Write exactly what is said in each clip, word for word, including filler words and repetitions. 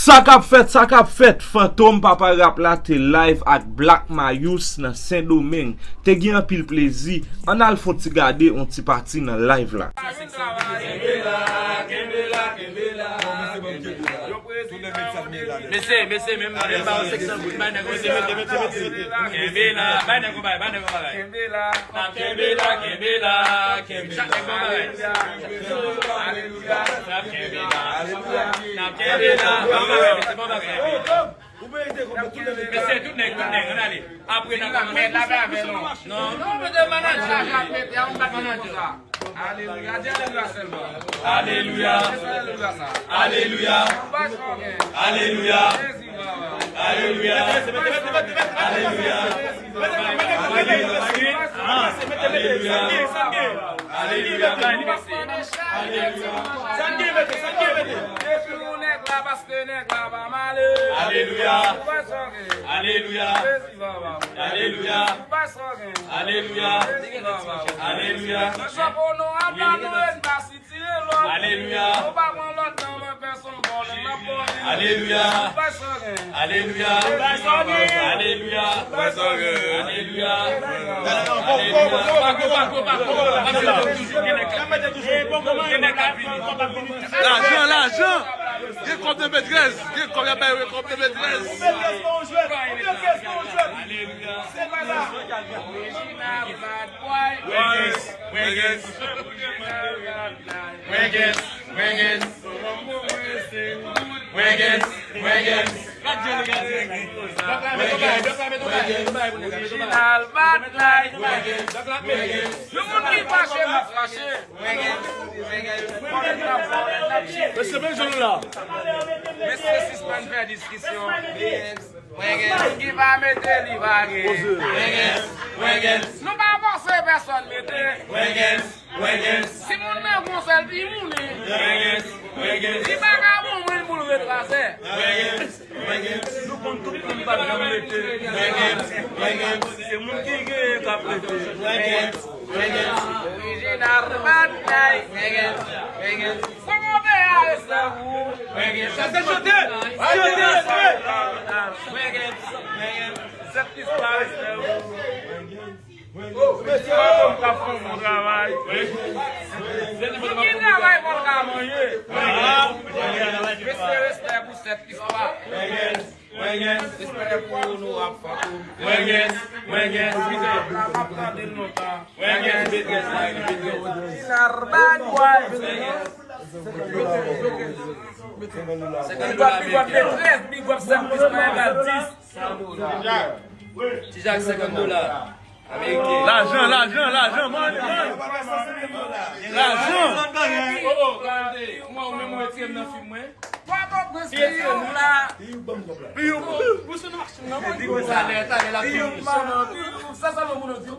Sa k ap fèt, sa k ap fèt? Fantom, papa rap la, te live ak Black Mayous nan Sendomeng. Te gen anpil plezi. Ann al fè yon ti gade yon ti pati nan live la. Mesye, mesye, menm, menm ba yo senk san goud, bay nèg yo, kenbe la, bay nèg yo bagay, bay nèg yo bagay. N ap kenbe la, kenbe la, kenbe la. Chak nèg bon bagay. Alelouya. N ap kenbe la. N ap kenbe la. Bon bagay, mesye, bon bagay. Mesye, tout nèg, tout nèg, ann ale. Apre n ap... Non, non, mete manager. Manager. Alelouya, di alelouya sèlman. Alelouya. Alelouya sa. Alelouya. Alelouya. Alelouya. Alelouya. Alelouya. Alelouya. Alelouya. Alelouya. Depi ou nèg la, paske nèg la pa male. Alelouya. Ou pa sonje. Alelouya. Jezi va ba ou. Alelouya. Ou pa sonje. Alelouya. Jezi va ba ou. Alelouya. Mwen chwape onorab la, nou ret pa sitire lòt. Alelouya. Nou pa pran lòt nan men pèsonn, vòlè n ap vòlè. Alelouya. Ou pa sonje. Alelouya. Ou pa sonje. Alelouya. Ou pa sonje. Alelouya. Pako, pako, pako, pako. Gen nèg k ap vini. Gen nèg k ap vini. Lajan, lajan. Gen kòb nan metrès. Gen kòb y ap bay, gen kòb nan metrès. Alelouya. Original bad boy. Wengez, wengez. Original bad boy. Wengez, wengez. Wengez, wengez. Wengez, wengez. Original bad boy. Wengez, wengez. Yon moun ki fache, m ap fache. Mesye, men jan nou la. Mesye, sispann fè diskisyon. Moun ki pa mete, li pa gen. Nou pa fòse pèsonn mete. Si moun nan gon sèl pi moun li. Li pa ka bon moun pou l retrase. Nou konn tout moun pa t janm rete. Se moun ki genyen k ap rete. Original bad guy. Fò monte a, respè pou ou. Sa se chante. Chante, respè. Sèt pis la, respè pou ou. Fantom k ap fè yon bon travay. Pou ki travay pou l ka manje? Mesye, respè pou sèt pis la. Respè pou onorab Fantom. M ap tande l lontan. Original bad boy. Big up, big up, Metrès, big up, sèt pis pa egal dis. Ti Jak, senkant dola. Ameriken. Lajan, lajan, lajan, money, money. Lajan. Oh, oh, gade. Mwen, ou menm, ou retire m nan fim mwen. Pòtoprens, Piyou la. Piyou, Piyou. Talè, talè, la Piyou. Sa, sa, lòt moun yo di.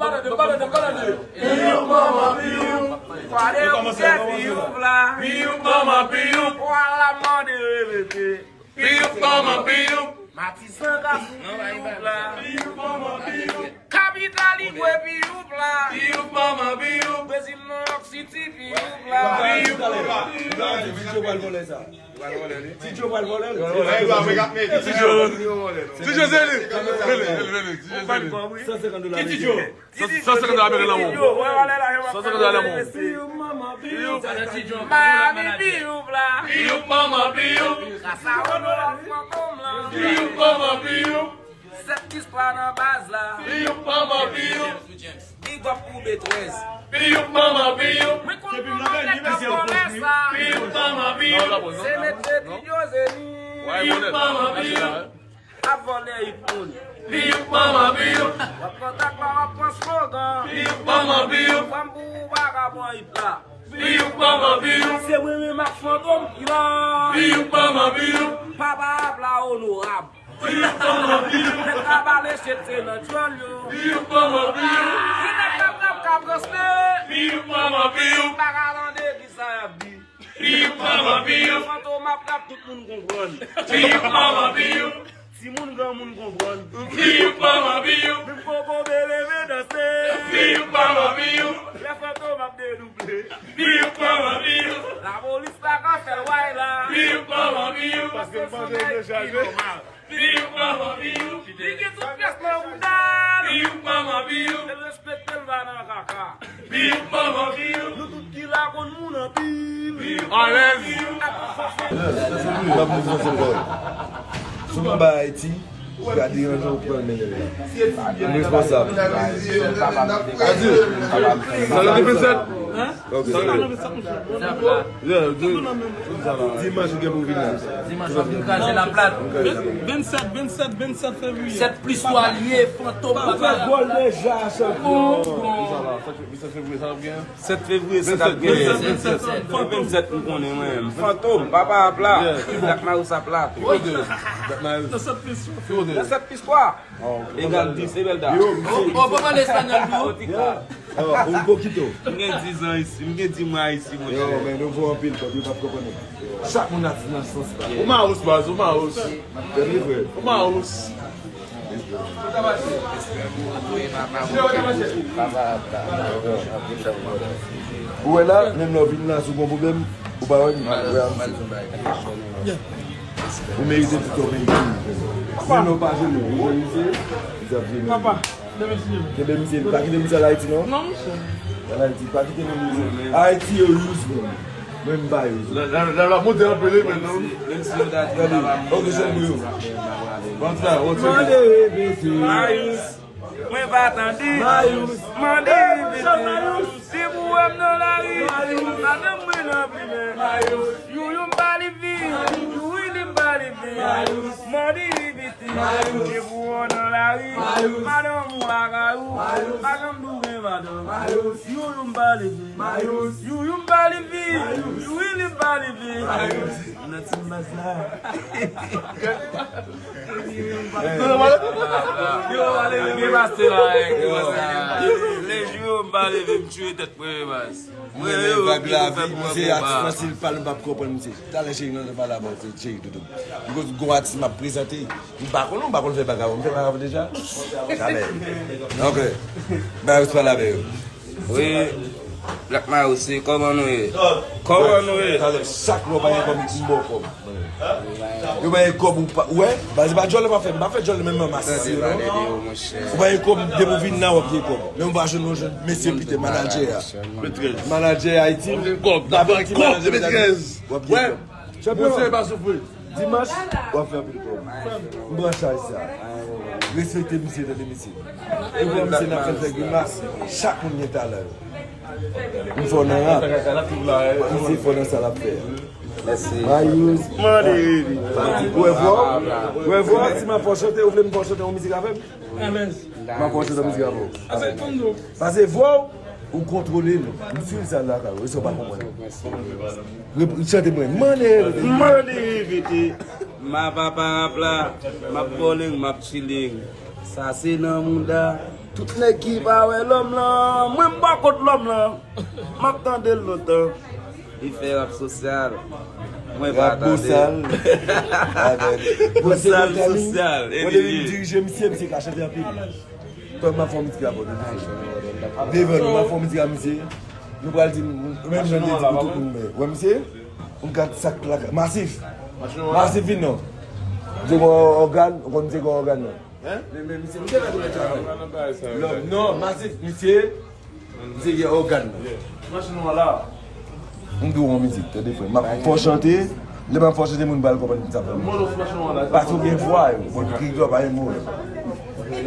Piyou, manman, Piyou. Piyou, manman, Piyou. Piyou, manman, Piyou. Wala mande repete. Piyoup manman piyoup. Matisan ka sou piyoup la. Piyoup manman piyoup. Kapital Igwe piyoup la. Piyoup manman piyoup. Brezil Nouyòk Siti piyoup la. Piyoup manman piyoup. Ti Djo pral vòlè sa. Ti Djo pral vòlè l. Ti Djo. Ti Djo se li. Vele, vele, vele. Ti Djo se li. San senkant dola. Ki Ti Djo? San senkant dola ameriken nan men w. San senkant dola nan men w. Miami piyoup la. Piyoup manman piyoup. Kasa Onorab Fantom lan. Piyoup manman piyoup. Sèt pis la nan baz la. Piyoup manman piyoup. Big up pou B trèz. Piyoup manman piyoup. Mwen konn pwomòtè k ap vòlè sa. Piyoup manman piyoup. Se mete Ti Djo se li. Piyoup manman piyoup. Ap vòlè hit moun. Piyoup manman piyoup. W ap pran tak la, w ap pran slogan. Piyoup manman piyoup. Fanm pou ou pa ka pran hit la. Piyoup manman piyoup. Se mwen menm ak Fantom ki la. Piyoup manman piyoup. Papa ap la Onorab. Piyoup manman piyoup. Nèg la pale chet se nan djòl yo. Piyoup manman piyoup. Ki nèg k ap rap k ap ranse. Piyoup manman piyoup. Pa ka tande ki sa y ap di. Piyoup manman piyoup. Fantom ap rap tout moun konprann. Piyoup manman piyoup. Timoun, granmoun konprann. Biyou kòman biyou. Menm koko bele men danse. Biyou kòman biyou. Lè Fantom ap dedouble. Biyou kòman biyou. Lapolis la ka fè l way la. Biyou kòman biyou. Paske l manje l deja. Biyou kòman biyou. Li gen tout pyès nan bouda l. Biyou kòman biyou. L respekte l va nan kaka. Biyou kòman biyou. Nou tout ki la konn moun anpil. Alèz. Sou konba Ayiti, gade yon jan ou pran mennen la. M responsab. Adi, sa nan defen sèt? Ok. Yeah, di, di sa la. Dimanch ou gen pou vin la. Dimanch w ap vin kraze laplat. Vennsèt, vennsèt, vennsèt fevriye. Sèt plis twa l ye, Fantom papa. Gòl deja, chanpyon. Bon, bon. Sa la, sèt fevriye, sa ap gen? Sèt fevriye, sa ap gen. Vennsèt, vennsèt, vennsèt. Vennsèt, m konnen mwen. Fantom, papa ap la. Yeah. Black Maroons ap la tou. Kote? Black Maroons. Nan sèt plis twa. Kote? Nan sèt plis twa. Ah, ok. Egal dis, e bèl da. Yo, misye. O, o, pa pale espanyòl tou. Otika. Yo, un poquito. M gen diz an isi, m gen dis mwa isi, monchè. Yo, men nou vo anpil, kòb yo p ap konprann nou. Chak moun ap di nan sans pa. Ou Maroons, baz, ou Maroons. Tande vre. Ou Maroons. Ou wè la, menm lè w vin la, si w gon pwoblèm, ou pa wè m, ou wè m. Ou merite tout yon menm. Menm lè w pa jwenn nou, ou wè misye, misye ap jwenn nou. Kenbe misye, pa kite misye al Ayiti non. Non, misye. Al Ayiti, pa kite non misye. Ayiti yo use menm. Mwen m pa use. La, la, la, la monte anpil, men non. Menm si yo ta di m pa ba m. Ok, se pou yo. Bon, sa, ok. Mande repete. Mayous. Mwen pa tande. Mayous. Mande repete. Si pou wè m nan lari. Madanm mwen nan plimen. Youyou m pa li fi. Youyou m pa li fi. Mande repete. Mayous. Depi w nan lari, mayous, madanm ou lakay ou, mayous, pa janm di w gen madanm. Mayous. Youyou m pa li fi. Mayous. Youyou m pa li fi. Mayous. Youyou m pa li fi. Mayous. Nan ti baz la. Yo, ale, yo, pase la, eh, ki pase la. Lè jou yo m pa leve, m tchwe tèt mwen, baz. Mwen renmen vag lavi, misye atis Fransil pale m p ap konprann misye. Talè cheri nan pale avè w, cheri doudou. Because gon atis m ap prezante, m pa konn ou, m pa konn fè bagay, m fè bagay deja. Talè. Ok. Mayous pale avè yo. Wi. Black Maroons, kòman nou ye? Kòman nou ye? Talè, chak lè w pa gen kòb, m ba w kòb. Yo ba w kòb ou pa, wè, baz, se pa djòl m ap fè, m pa fè djòl menm nan masisi yo non. Ou pa gen kòb, depi w vin la w ap gen kòb. Men ou pa jwenn yon jèn mesye pite manadjè a. Manadjè Ayiti. W ap gen kòb, w ap gen kòb. Chanpyon. Dimanch, w ap fè anpil kòb. M branche ak sa. Respekte misye, tande misye. E pou misye n ap fè fè grimas, chak moun gen talan yo. M fò nan rap. Misye fò nan sa l ap fè a. Mèsi. Mayous. Mande revi. Ou wè vwa? Ou wè vwa? Si m ap fè w chante, ou vle m fè w chante yon mizik avè m? Alèz. M ap fè w chante yon mizik avè w. Ase tann nou. Pase vwa w, ou kontwole l. M fil sa lakay ou, e sa w pa konprann. Rep-, chante mwen. Mande repete. Mande repete. M ap pa rap la, m ap bowling, m ap chilling. Sa se nan mouda. Tout nèg ki pa wè lòm lan, mwen m bò kot lòm lan. M ap tande l lontan. Li fè rap sosyal. Mwen pa tande. Rap bosal. Bosal sosyal. Mwen depi m dirije misye, misye ka chante anpil. Tòg m ap fè yon mizik avè w. Devan nou, m ap fè yon mizik a misye. Nou pral di, menm jan nou te di pou tout moun, men. Wè misye? M gad sa k lakay. Masif. Masif vin non. M te gen yon ògàn, ou konn m te gen yon ògàn non. Hein? Men, men, misye, misye la tou travay. Non, Masif, misye, misye gen ògàn nan. Machin nou la. M di w yon mizik, tande frè. M ap fè w chante, lè m ap fè w chante, moun pral konprann sa. Pase w gen vwa yo, bon, ki dwa pa gen mo. M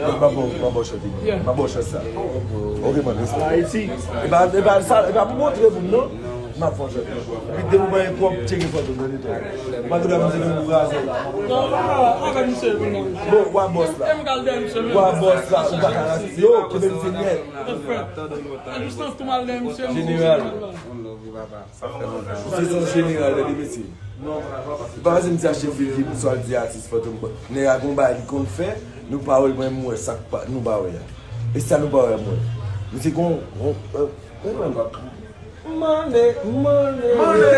ap ba w, m ap ba w chante. M ap ba w chans sa. Ok, man, respè. Ayiti. E pa, e pa sa, e pa pou montre moun non. M ap fè w chante. Epi depi w pa gen kòb, tcheke fòto, tande tande. Ou pa tande misye nan bouraze. Non, non, non, avè misye, pou nan misye. Bon, w a bòs la. M, m ka al dèyè misye, men. W a bòs la, ou pa ka rate. Yo, kenbe misye nèt. Tèt frèt. A distans tou m al dèyè misye, misye. Jeneral. Misye se yon jeneral, tande mesye. Ou pa panse misye achte figi pou swa l di atis Fantom. Nèg la gon bagay li konn fè, nou pa wè l, mwen m wè sa k pa, nou pa wè a. E sa nou pa wè a, mwen. Misye gon, gon, euh, Mande, mande. Mande.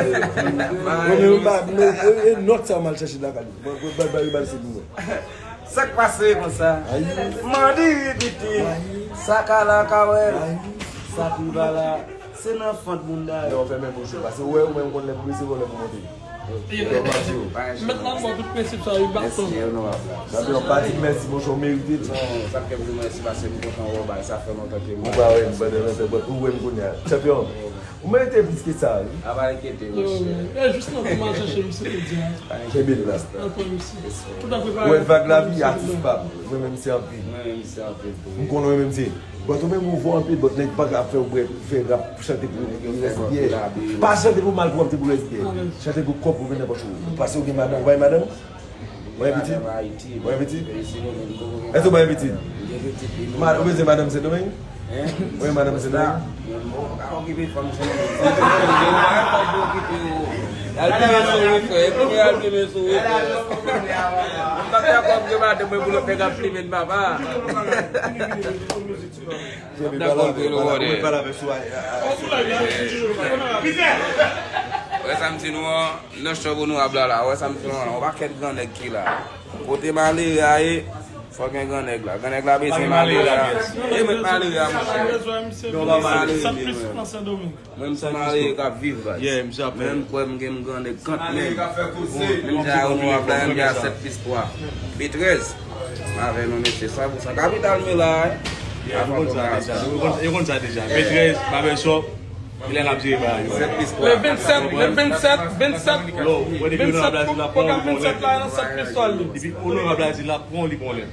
Mwen menm, ba, men, e, e nòt sa m al chèche lakay li. Mwen, mwen, ba, ba, ba, se pou mwen. Sa k pase konsa? Mandi piti. Sa ka la ka wè. Sa pi ba la. Se nan fant moun da. Non, fèmen bouch ou, paske ou wè ou menm konn lè pou bese, ou lè pou monte. Donk, m ap di w. Mèt la, m ba w tout prensip sa yo, baton. Mèsi, onorab la. Chanpyon, pa di mèsi, monchè, ou merite l. Non, sa k fè m di mèsi, paske m kontan wè w, bay, sa fè lontan ke m ou pa wè m pandan lontan, but ou wè m kounye a. Chanpyon, ou merite plis ke sa, wi. A pa enkyete, monchè. E jis nan kou m al chèche misye te di a. Kenbe l la. Anpwen misye. Ou ta prepare. Ou wè vag la vi, atis pa m. Mwen menm se anpil. Mwen menm se anpil tou. M konnen mwen menm se. But ou menm ou vo anpil, but nèg pa ka fè w bwè, fè rap, chante pou rès byè. Pa chante pou mal pou w ap te pou rès byè. Chante pou kòb pou vin nan pòch ou. Paske ou gen madanm, ou bay madanm? Ou gen pitit? Ou gen pitit? Èske ou bay pitit? Ma-, ou bezwen madanm Sendomeng? Ou gen madanm Sendomeng? Al plimen sou ou, frè. Epi al plimen sou ou, frè. M pa t dakò m gen madanm mwen pou lòt nèg ap plimen m, papa. Dakò, pale avè sou a, a, a, sou a. Wè sa m di nou an, nan chòp onorab la la, wè sa m di nou an, yon pakèt gran nèg ki la. Kote malere a ye, fò gen gran nèg la. Gran nèg la bezwen malere a. E met malere a, monchè. Mwen m se malere k ap viv, baz. Men m kwè m gen m gran nèg kant menm. Menm jan onorab la, menm jan sèt plis twa. B trèz. M avè nou, mesye, san pou san. Kapital Mila, wi. Yo konn sa deja. Yo konn, yo konn sa deja. B trèz, Babèl Shop, kilè n ap jere bagay yo. Le vennsèt, le vennsèt, vennsèt. Vennsèt, pwogram vennsèt la, nan sèt plis twa li. Depi onorab la di l ap pran, li pran lè.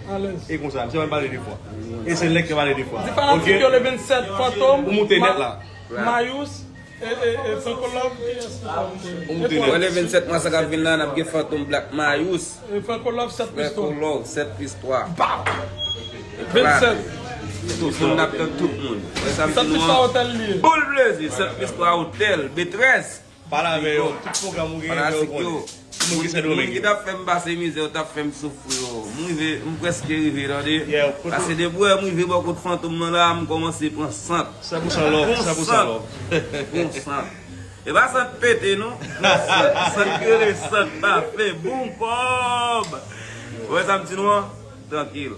E konsa, m se pa pale de fwa. E se nèg ki pale de fwa. Di fanatik yo le vennsèt, Fantom, ou moute nèt la. Mayous, e, e, e, Franco Love, kiyès ki sa? Ou moute nèt. Mwen le vennsèt mwa sa k ap vin la, n ap gen Fantom, Black, Mayous. E Franco Love, sèt plis twa. Franco Love, sèt plis twa. Pow! Vennsèt. Tout moun ap tann tout moun. Wè sa m di nou an. Sèt plis twa otèl li ye. Boul plezi, sèt plis twa otèl, B trèz. Pale avè yo, tout pwogram ou genyen, yo konnen. Moun ki Sendomeng yo. Moun ki t ap fè m pase mizè, yo t ap fè m soufri yo. M rive, m prèske rive, tande. Paske depi w wè m rive bò kot Fantom nan la, m kòmanse pran sant. San pou san love, san pou san love. Pran sant. E pa sant pete, non. Pran sant. Sant ki rele sant pa fè bon kòb. Ou wè sa m di nou an? Trankil.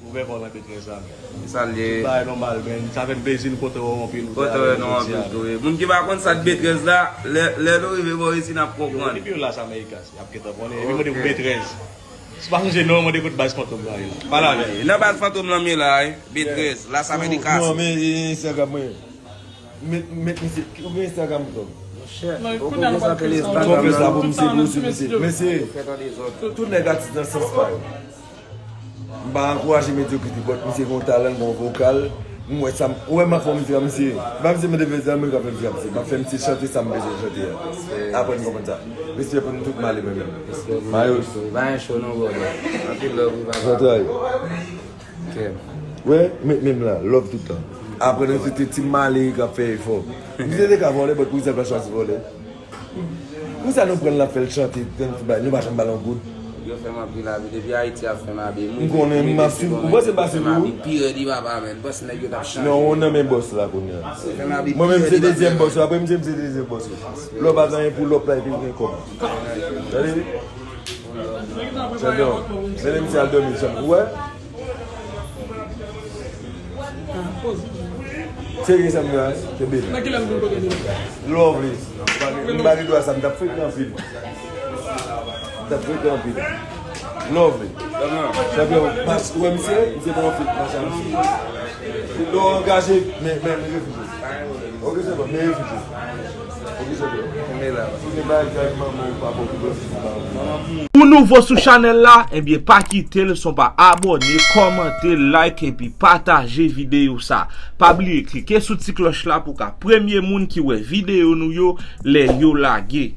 Ouvè kò w nan B trèz la, men. Sa l ye. Tout bagay nòmal, men. Sa fè n plezi, nou kontan wè w anpil. Kontan wè nou anpil tou, wi. Moun ki pa konn sa k B trèz la, lè, lè nou rive bò isi, n ap konprann. Depi yo Las Americas, y ap gentan konnen. Epi mande pou B trèz. Si w pa sonje non, mande kot baz Fantom la ye. Pale avè l. Nan baz Fantom lan, m ye la, wi. B trèz, Las Americas. Non, men, e, Instagram mwen. Met, met misye, ou gen Instagram, Fantom? Monchè, ou konn sa ke Instagram la. Mesye, tout nèg atis nan sans pa yo. M pa ankouraje medyokrite, but misye gen yon talan, gen yon vokal. M wè sa, m wè m ap fè yon mizik ak misye. M pa misye mande fè sa, mwen ka fè mizik ak misye. M ap fè misye chante sa m bezwen chante a. Apre n konprann sa. Respè pou nou tout, m ale mwen menm. Mayous. Pa gen cho non, brother. Anpil love, wi, papa. Zantray. Wè, men, menm la, love tout tan. Apre nou se te ti malere k ap fè efò. Misye te ka vòlè, but poukisa l pa chwazi vòlè? Poukisa nou pran l, n ap fè l chante, tann ti bay, nou pa janm ba l yon goud? Yo fè m anpil abi, depi Ayiti ap fè m abi. M konnen, m ap swiv, ou panse m pa swiv ou? Pi rèd li papa, men, bòs nèg yo t ap chanje. Non, ou nan men bòs la kounye a. Mwen menm se dezyèm bòs ou, apre m se, m se dezyèm bòs ou. Lè w pa gen anyen pou lòp la, epi w gen kòb. Tande? Chanpyon, mennen misye al dòmi, chanpyon. Ou wè? Serye sa m gen la, kenbe l. Nan ki lè m vin kote nou? Lovely. M pa gen, m pa gen dwa sa, m t ap frekan anpil. M t ap frekan anpil. Lovely. Chanpyon, mas, ou wè misye? Misye pran yon fit, mas a misye. Lè w angaje, men, men, men refije. Ok, se bon, men refije. Ok, se bon. Kenbe la. Si gen bagay manman ou papa ou ki pran fi ou ba ou. Ou nouvo sou chanèl la, ebyen pa kite leson pa abòne, kòmante, like epi pataje videyo sa. Pa bliye klike sou ti klòch la pou w ka premye moun ki wè videyo nou yo lè yo lage.